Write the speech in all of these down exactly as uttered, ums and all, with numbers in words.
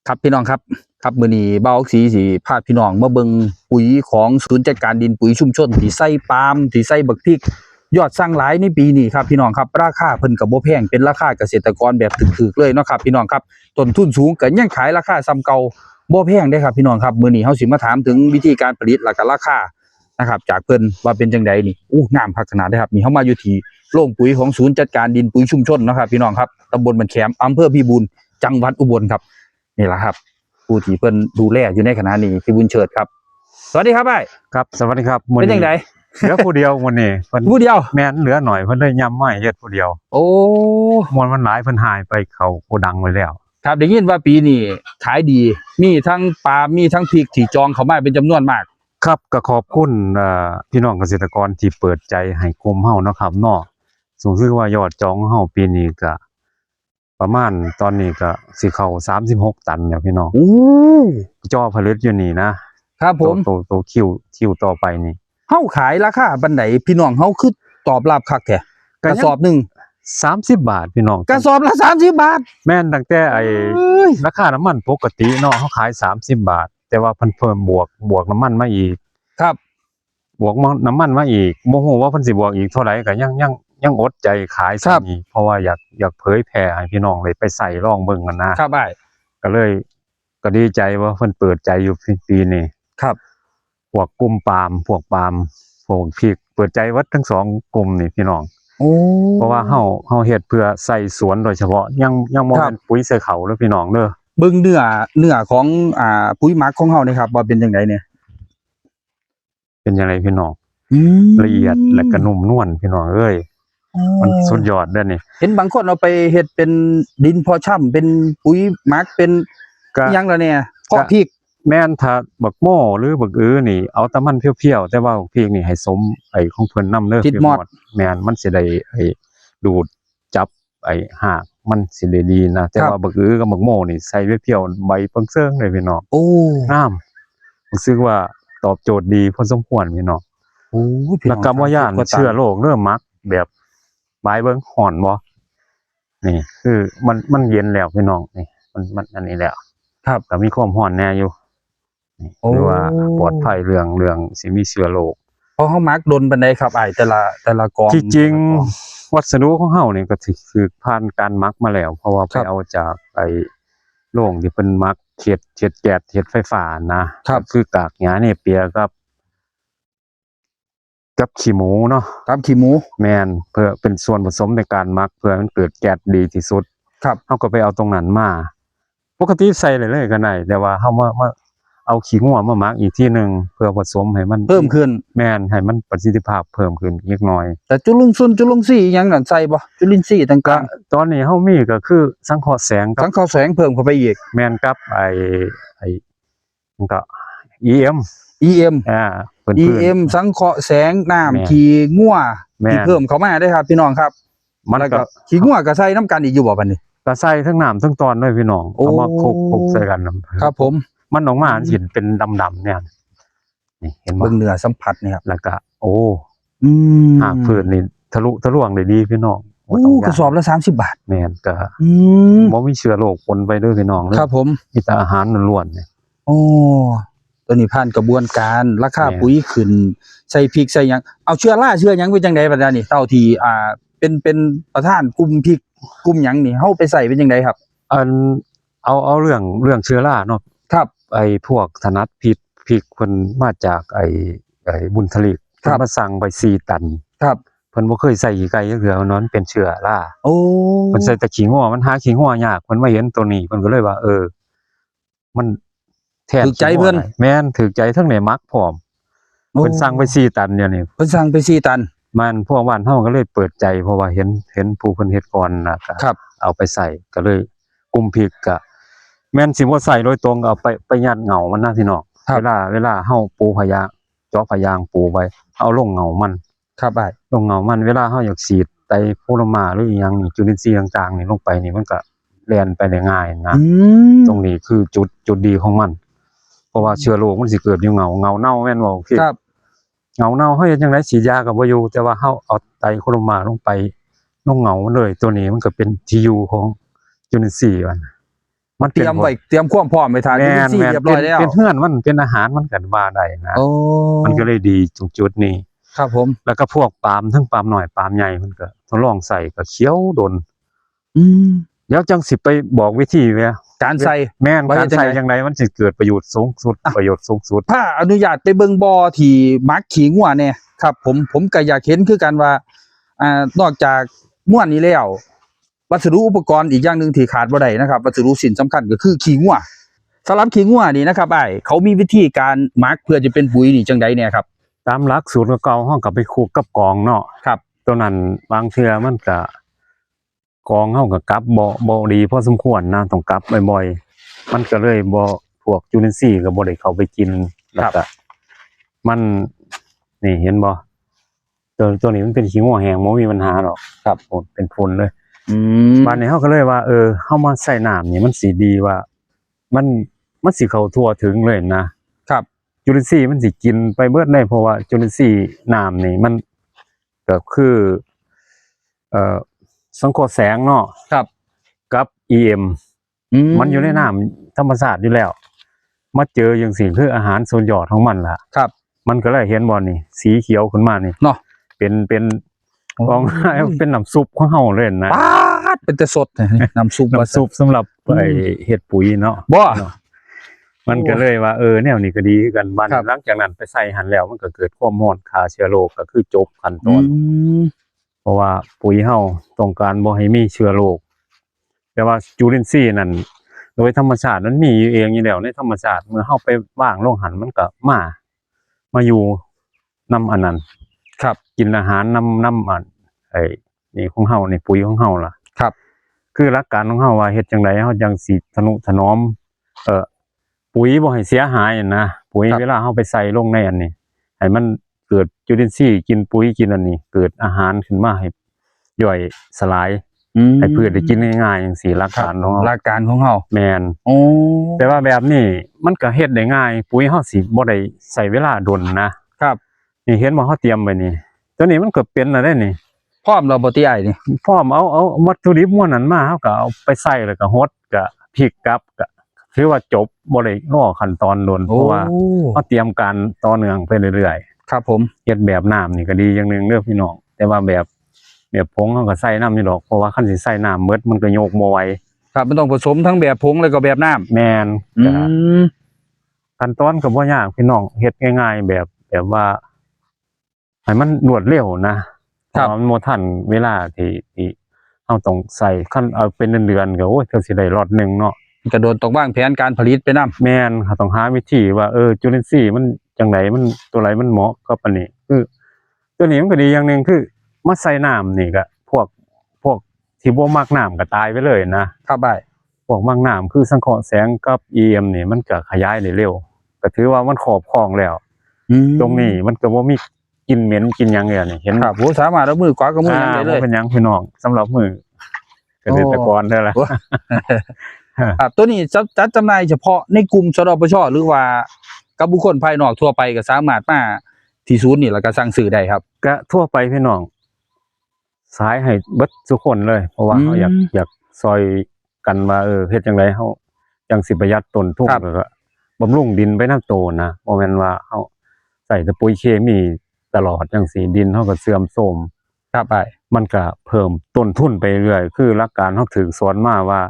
ครับพี่น้องครับ ครับมื้อนี้บ่าวออกสีสิพาพี่น้องมาเบิ่งปุ๋ยของศูนย์จัดการดินปุ๋ยชุมชนที่ใส่ปาล์มที่ใส่บักพริก ยอดสั่งหลายในปีนี้ครับพี่น้องครับ ราคาเพิ่นก็บ่แพง เป็นราคาเกษตรกรแบบถูกๆเลยเนาะครับพี่น้องครับ ต้นทุนสูงก็ยังขายราคาส่ำเก่า บ่แพงเด้ครับพี่น้องครับ มื้อนี้เฮาสิมาถามถึงวิธีการผลิตแล้วก็ราคานะครับ จากเพิ่นว่าเป็นจังใดนี่ อู้ งามคักขนาดเด้ครับ นี่เฮามาอยู่ที่โรงปุ๋ยของศูนย์จัดการดินปุ๋ยชุมชนเนาะครับพี่น้องครับ ตำบลบ้านแขม อำเภอพิบูล จังหวัดอุบลครับ นี่แหละครับ ผู้ที่เพิ่นดูแลอยู่ในขณะนี้ พี่บุญเชิดครับ สวัสดีครับอ้าย ครับ สวัสดีครับ มื้อนี้ เป็นจังใด เหลือผู้เดียวมื้อนี้ เพิ่น ผู้เดียว แม่น เหลือหน่อย เพิ่นเลยย่ำมาให้เฮ็ดผู้เดียว โอ้ มวลมันหลาย เพิ่นหายไปเข้าโกดังไว้แล้ว ครับ ได้ยินว่าปีนี้ขายดี มีทั้งปาล์ม มีทั้งพริกที่จองเข้ามาเป็นจำนวนมาก ครับ ก็ขอบคุณ เอ่อ พี่น้องเกษตรกรที่เปิดใจให้กลุ่มเฮาเนาะครับเนาะ สมมุติว่ายอดจองของเฮาปีนี้ก็ ประมาณตอนนี้ก็สิเข้าสามสิบหกตันแล้วพี่น้อง โอ้ จ่อผลิตอยู่นี่นะ ครับผม โต โต โตคิว คิวต่อไปนี่ เฮาขายราคาปานใด พี่น้องเฮาคือตอบรับคักแท้ ก็ยัง กระสอบหนึ่ง สามสิบบาทพี่น้อง กระสอบละสามสิบบาท แม่น ตั้งแต่ไอ้ เอ้ย ราคาน้ำมันปกติเนาะ เฮาขายสามสิบบาท แต่ว่าเพิ่นเพิ่มบวก บวกน้ำมันมาอีก ครับ บวกมา น้ำมันมาอีก บ่ฮู้ว่าเพิ่นสิบวกอีกเท่าใด ก็ยัง ยัง ยังอดใจขาย ครับ ส่ำนี้ เพราะว่าอยาก อยากเผยแพร่ให้พี่น้องได้ไปใส่ลองเบิ่งกันนะ ครับอ้าย ก็เลย ก็ดีใจว่าเพิ่นเปิดใจอยู่ปี ปีนี้ ครับ พวกกลุ่มปาล์ม พวกปาล์ม พวกพริก เปิดใจหมดทั้งสองกลุ่มนี่พี่น้อง โอ้ เพราะว่าเฮา เฮาเฮ็ดเพื่อใส่สวนโดยเฉพาะ ยัง ยังบ่ ครับ แม่นปุ๋ยใส่เขาเด้อพี่น้องเด้อ เบิ่งเนื้อ เนื้อของ อ่า ปุ๋ยหมักของเฮานี่ครับ ว่าเป็นจังใดเนี่ย เป็นจังใดพี่น้อง อืม ละเอียดและก็นุ่มนวลพี่น้องเอ้ย อ๋อ มันสุดยอดเด้อนี่ เห็นบางคนเอาไปเฮ็ดเป็นดินเพาะชำ เป็นปุ๋ยหมัก เป็น ก็ อิหยังล่ะเนี่ย เพาะ ก็ พริก แม่น ถ้าบักโม่หรือบักอื้อนี่ เอาแต่มันเพียวๆ แต่ว่าบักพริกนี่ให้สมไอ้ของเพิ่นนำเด้อ พริกมอด พริกมอด แม่น มันสิได้ไอ้ดูดจับไอ้หากมันสิได้ดีนะ แต่ ครับ ว่าบักอื้อกับบักโม่นี่ใส่เพียวๆ ใบเปิงเซิงเลยพี่น้อง โอ้ งาม รู้สึกว่าตอบโจทย์ดีพอสมควรพี่น้อง โอ้ย พี่น้อง แล้วก็บ่ย้าน สามสิบกว่าตัน เชื้อโรคเด้อ หมักแบบ บายเบิ่งฮ้อนบ่ นี่คือมัน มันเย็นแล้วพี่น้อง นี่มัน มันอันนี้แล้ว ครับ ก็มีความฮ้อนแน่อยู่ นี่ โอ้ ถือว่าปลอดภัยเรื่อง เรื่องสิมีเชื้อโรค เพราะเฮาหมักดนปานใดครับอ้าย แต่ละ แต่ละกอง ที่จริง แต่ละกอง วัสดุของเฮานี่ก็ถือ ถือผ่านการหมักมาแล้ว เพราะว่า ครับ ไปเอาจากไอ้โรงที่เพิ่นหมักเฮ็ด เฮ็ดแก๊ส เฮ็ดไฟฟ้านะ ครับ ก็คือกากหญ้าเนเปียกับ กับขี้หมูเนาะ กับขี้หมู แม่น เพื่อเป็นส่วนผสมในการหมัก เพื่อให้มันเกิดแก๊สดีที่สุด ครับ เฮาก็ไปเอาตรงนั้นมา ปกติใส่เลยเลยก็ได้ แต่ว่าเฮามา มาเอาขี้งัวมาหมักอีกทีหนึ่ง เพื่อผสมให้มัน เพิ่มขึ้น แม่น ให้มันประสิทธิภาพเพิ่มขึ้นอีกหน่อย แต่จุลินทรีย์ จุลินทรีย์อิหยังนั่นใส่บ่ จุลินทรีย์ต่างๆ ก็ตอนนี้เฮามีก็คือสังเคราะห์แสงครับ สังเคราะห์แสงเพิ่มเข้าไปอีก แม่นครับ ไอ้ ไอ้ มันก็ อีเอ็ม อีเอ็ม อ่า เพิ่น อีเอ็ม สังเคราะห์แสง น้ำ แม่น ขี้งัว แม่น ที่เพิ่มเข้ามาได้ครับพี่น้องครับ มันก็ แล้วก็ขี้งัวก็ใส่น้ำกันอีกอยู่บ่บัดนี้ ก็ใส่ทั้งน้ำทั้งตอนเลยพี่น้อง โอ้ เอามาคลุก คลุกใส่กัน ครับผม มันออกมา อืม สิเป็นดำๆเนี่ย นี่เห็นบ่ เบิ่งเนื้อสัมผัสนี่ครับ แล้วก็ โอ้ อืม หากพื้นนี่ทะลุทะลวงได้ดีพี่น้อง บ่ต้อง อู้ ย้าน กระสอบละสามสิบบาท แม่น ก็ อืม บ่มีเชื้อโรคปนไปเด้อพี่น้องเด้อ ครับผม มีแต่อาหารล้วนๆเนี่ย โอ้ ตัวนี้ผ่านกระบวนการ ราคา แม่น ปุ๋ยขึ้น ใส่พริกใส่หยัง เอาเชื้อราเชื้อหยังเป็นจังใดบัดนี้ เท่าที่ อ่า เป็น เป็นประธานกลุ่มพริกกลุ่มหยังนี่ เฮาไปใส่เป็นจังใดครับ อัน เอา เอาเรื่อง เรื่องเชื้อราเนาะ ครับ ไอ้พวกถนัดพริก พริกเพิ่นมาจากไอ้ ไอ้บุญทลีก ครับ เพิ่นมาสั่งไปสี่ตัน ครับ เพิ่นบ่เคยใส่ขี้ไก่จักเทื่อ เนาะ มันเป็นเชื้อรา โอ้ เพิ่นใส่แต่ขี้งัว มันหาขี้งัวยาก เพิ่นมาเห็นตัวนี้ เพิ่นก็เลยว่า เออ มันแทน ถูกใจเพิ่น ขี้งัวได้ แม่น ถูกใจ ทั้งได้หมักพร้อม โอ้ เพิ่นสั่งไปสี่ตันเดี๋ยวนี้ เพิ่นสั่งไปสี่ตัน มันพวกบ้านเฮาก็เลยเปิดใจ เพราะว่าเห็น เห็นผู้เพิ่นเฮ็ดก่อนน่ะ ก็ ครับ เอาไปใส่ ก็เลยกลุ่มพริกก็ แม่นสิบ่ใส่โดยตรง ก็เอาไป ไปยัดเหง้ามันนะพี่น้อง ครับ เวลา เวลาเฮาปูผ้ายาง เจาะผ้ายางปูไว้ เอาลงเหง้ามัน ครับอ้าย ลงเหง้ามัน เวลาเฮาอยากฉีดไตรโคโดรมาหรืออีหยังนี่ จุลินทรีย์ต่างๆนี่ลงไปนี่ มันก็แล่นไปได้ง่ายนะ อืม ตรงนี้คือจุด จุดดีของมัน เพราะว่าเชื้อโรคมันสิเกิดอยู่เหง้า เหง้าเน่าแม่นบ่พี่ ครับ เหง้าเน่าเฮาเฮ็ดจั่งใด ฉีดยาก็บ่อยู่ แต่ว่าเฮาเอาไตรโคโดรมาลงไป ลงเหง้ามันเลย ตัวนี้มันก็เป็นที่อยู่ของจุลินทรีย์มัน มันเป็น เตรียมไว้ เตรียมความพร้อมไว้ทาน แม่น จุลินทรีย์ แม่น เรียบร้อยแล้ว เป็น เป็นเฮือนมัน เป็นอาหารมันก็ว่าได้นะ โอ้ มันก็เลยดีตรงจุดนี้ ครับผม แล้วก็พวกปาล์ม ทั้งปาล์มน้อยปาล์มใหญ่มันก็ทดลองใส่ก็เขียวดน อืม เดี๋ยวจังสิไปบอกวิธีว่า การใส่ แม่น ว่า การใส่ จังใด จังใดมันสิเกิดประโยชน์สูงสุด อ่ะ ประโยชน์สูงสุด ถ้าอนุญาตไปเบิ่งบ่อที่หมักขี้งัวแน่ครับ ผม ผมก็อยากเห็นคือกันว่า อ่า นอกจากม้วนนี้แล้ว วัสดุอุปกรณ์อีกอย่างหนึ่งที่ขาดบ่ได้นะครับ วัสดุชิ้นสำคัญก็คือขี้งัว สำหรับขี้งัวนี่นะครับอ้าย เขามีวิธีการหมักเพื่อจะเป็นปุ๋ยนี่จังใดแน่ครับ ตามหลักสูตรเก่าๆ เฮาก็ไปคลุกกับกองเนาะ ครับ ตัวนั้นบางเทื่อมันก็ กองเฮาก็กลับบ่ บ่ดีพอสมควรนะ ต้องกลับบ่อยๆ มันก็เลยบ่ พวกจุลินทรีย์ก็บ่ได้เข้าไปกิน ครับ แล้วก็มัน นี่เห็นบ่ ตัว ตัวนี้มันเป็นขี้งัวแห้ง บ่มีปัญหาดอก ครับ โอ้ เป็นฝุ่นเลย อืม บาดนี้เฮาก็เลยว่า เออ เฮามาใส่น้ำนี่มันสิดีว่า มัน มันสิเข้าทั่วถึงเลยนะ ครับ จุลินทรีย์มันสิกินไปเบิดเลย เพราะว่าจุลินทรีย์น้ำนี่มันก็คือ เอ่อ สังเคราะห์แสงเนาะ ครับ กับ อี เอ็ม อืม มันอยู่ในน้ำธรรมชาติอยู่แล้ว มาเจอจังซี่คืออาหารสุดยอดของมันล่ะ ครับ มันก็เลยเห็นบ่นี่ สีเขียวขึ้นมานี่ เนาะ เป็น เป็น โอ้ ของ เป็นน้ำซุปของเฮาเลยนะ ป๊าด เป็นแต่สด น้ำซุป น้ำซุปสำหรับ อืม ไอ้เฮ็ดปุ๋ยเนาะ บ่ เนาะ มันก็เลยว่า เออ แนวนี้ก็ดีคือกัน บัด ครับ หลังจากนั้นไปใส่หั่นแล้ว มันก็เกิดความร้อนฆ่าเชื้อโรค ก็คือจบขั้นตอน อืม เพราะว่าปุ๋ยเฮาต้องการบ่ให้มีเชื้อโรค แต่ว่าจุลินทรีย์นั่น โดยธรรมชาติมันมีอยู่เองอยู่แล้วในธรรมชาติ เมื่อเฮาไปวางลงหั่นมันก็มา มาอยู่นำอันนั้น ครับ กินอาหารนำ นำอัน ไอ้นี่ของเฮา นี่ปุ๋ยของเฮาล่ะ ครับ คือหลักการของเฮาว่าเฮ็ดจังไดเฮาจังสิทะนุถนอม เอ่อ ปุ๋ยบ่ให้เสียหายนะ ปุ๋ย ครับ เวลาเฮาไปใส่ลงในอันนี้ ให้มันเกิดจุลินทรีย์กินปุ๋ยกินอันนี้ เกิดอาหารขึ้นมาให้ ย่อยสลาย อืม ให้พืชได้กินง่ายๆจังซี่ หลักการของเฮา ครับ หลักการของเฮา แม่น โอ้ แต่ว่าแบบนี้มันก็เฮ็ดได้ง่าย ปุ๋ยเฮาสิบ่ได้ใช้เวลาดนนะ ครับ นี่เห็นบ่ เฮาเตรียมไว้นี่ ตัวนี้มันก็เป็นแล้วเด้นี่ พร้อมแล้วบ่ติอ้ายนี่ พร้อม เอา เอาวัตถุดิบหมู่นั้นมา เฮาก็เอาไปใส่แล้วก็หด ก็พลิกกลับ ก็ถือว่าจบ บ่ได้รอขั้นตอนโดน โอ้ เพราะว่าเฮาเตรียมการต่อเนื่องไปเรื่อยๆ ครับผม เฮ็ดแบบน้ำนี่ก็ดีอย่างหนึ่งเด้อพี่น้อง แต่ว่าแบบ แบบผงเฮาก็ใส่น้ำอยู่ดอก เพราะว่าคันสิใส่น้ำหมดมันก็ยกบ่ไหว ครับ มันต้องผสมทั้งแบบผงแล้วก็แบบน้ำ แม่น อืม ก็ขั้นตอนก็บ่ยากพี่น้อง เฮ็ดง่ายๆ แบบ แบบว่า ให้มันรวดเร็วนะ ครับ เพราะว่ามันบ่ทันเวลาที่ ที่เฮาต้องใส่ คันเอาเป็นเดือนๆ ก็ โอ้ย ก็สิได้ล็อตหนึ่งเนาะ ก็โดนต้องวางแผนการผลิตไปนำ แม่น เฮาต้องหาวิธีว่า เออ จุลินทรีย์มันจังใด มันตัวใดมันเหมาะกับอันนี้ คือ ตัวนี้มันก็ดีอย่างหนึ่ง คือมาใส่น้ำนี่ก็ พวก พวกที่บ่มักน้ำก็ตายไปเลยนะ ครับอ้าย พวกมักน้ำคือสังเคราะห์แสงกับ อี เอ็ม นี่มันก็ขยายได้เร็ว ก็ถือว่ามันครอบครองแล้ว อืม ตรงนี้มันก็บ่มีกลิ่นเหม็นกลิ่นหยังเลยนี่ เห็น ครับ โอ้ สามารถเอามือกวาดกับมือหยังได้เลย อ่า บ่เป็นหยังพี่น้อง สำหรับมือเกษตรกรเด้อล่ะ โอ้ ครับ ตัวนี้จัด จัดจำหน่ายเฉพาะในกลุ่ม สดปช หรือว่ากับบุคคลภายนอกทั่วไปก็สามารถมาที่ศูนย์นี่แล้วก็สั่งซื้อได้ครับ ก็ทั่วไปพี่น้อง ขายให้เบิดทุกคนเลย เพราะว่า อืม เฮาอยาก อยากซอยกันว่า เออ เฮ็ดจังไดเฮาจังสิประหยัดต้นทุน ครับ แล้วก็บำรุงดินไปนำโตนะ บ่แม่นว่าเฮาใส่แต่ปุ๋ยเคมีตลอดจังซี่ ดินเฮาก็เสื่อมโทรม ครับอ้าย มันก็เพิ่มต้นทุนไปเรื่อย คือหลักการเฮาถูกสอนมาว่า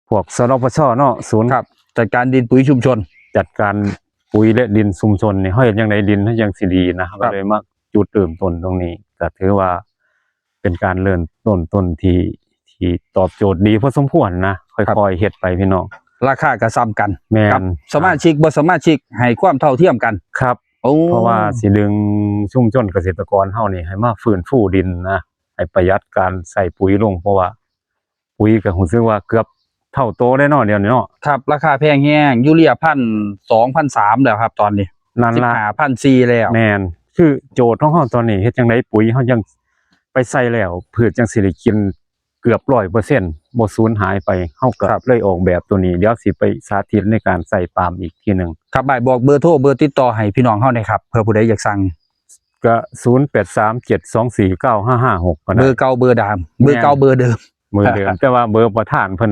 พวก สดปช เนาะ ศูนย์ ครับ จัดการดินปุ๋ยชุมชน จัดการปุ๋ยและดินชุมชนนี่ เฮาเฮ็ดจังไดดินเฮาจังสิดีนะ ครับ ก็เลยมาจุดเริ่มต้นตรงนี้ ก็ถือว่าเป็นการเริ่มต้นต้นที่ ที่ตอบโจทย์ดีพอสมควรนะ ครับ ค่อยๆเฮ็ดไปพี่น้อง ราคาก็ส่ำกัน แม่น ครับ สมาชิกบ่สมาชิกให้ความเท่าเทียมกัน ครับ โอ้ เพราะว่าสิดึงชุมชนเกษตรกรเฮานี่ให้มาฟื้นฟูดินนะ ให้ประหยัดการใส่ปุ๋ยลง เพราะว่า ปุ๋ยก็รู้สึกว่าเกือบเท่าโตได้เนาะ เดี๋ยวนี้เนาะ ครับ ราคาแพงแฮง ยูเรีย พันสอง พันสาม แล้วครับ ตอนนี้ นั่นล่ะ สิบห้า พันสี่ แล้ว แม่น คือโจทย์ของเฮาตอนนี้ เฮ็ดจังได๋ปุ๋ยเฮายังไปใส่แล้ว พืชจังสิได้กินเกือบ ร้อยเปอร์เซ็นต์ บ่สูญหายไป เฮาก็ ครับ เลยออกแบบตัวนี้ เดี๋ยวสิไปสาธิตในการใส่ปาล์มอีกทีหนึ่ง ครับ อ้าย บอกเบอร์โทร เบอร์ติดต่อให้พี่น้องเฮาหน่อยครับ เผื่อผู้ใดอยากสั่ง ก็ ศูนย์ แปด สาม เจ็ด สอง สี่ เก้า ห้า ห้า หก ก็ได้ เบอร์เก่าเบอร์เดิม เบอร์เก่า แม่น เบอร์เดิม เบอร์เดิม แต่ว่าเบอร์ประธานเพิ่น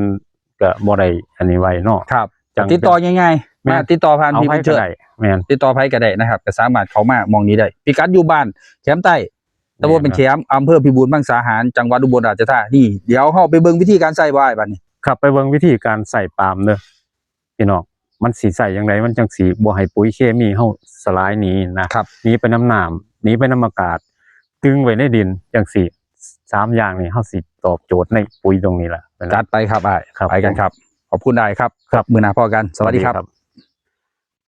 ก็บ่ได้อันนี้ไว้เนาะ ครับ จัง ติดต่อง่ายๆ แม่น มาติดต่อผ่าน เอา พี่ ไผ บุญเชิ ก็ ด ได้แม่น ติดต่อไผก็ได้นะครับ ก็สามารถเข้ามาหม่องนี้ได้ พิกัดอยู่บ้านแขมใต้ ตำบลเป็นแขม อำเภอพิบูลมังสาหาร จังหวัดอุบลราชธานี เดี๋ยวเฮาไปเบิ่งวิธีการใส่บ่อ้ายบัดนี้ ครับ ไปเบิ่งวิธีการใส่ปาล์มเด้อพี่น้อง มันสิใส่อย่างไร มันจังสิบ่ให้ปุ๋ยเคมีเฮาสลายหนีนะครับ หนีไปน้ำน้ำหนีไปน้ำอากาศ ตึงไว้ในดินจังสิ สามอย่างนี้เฮาสิตอบโจทย์ในปุ๋ยตรงนี้แหละ จัดไปครับอ้าย ครับ ไปกันครับ ขอบคุณอ้ายครับ ครับ มื้อหน้าพ้อกัน สวัสดีครับ สวัสดีครับ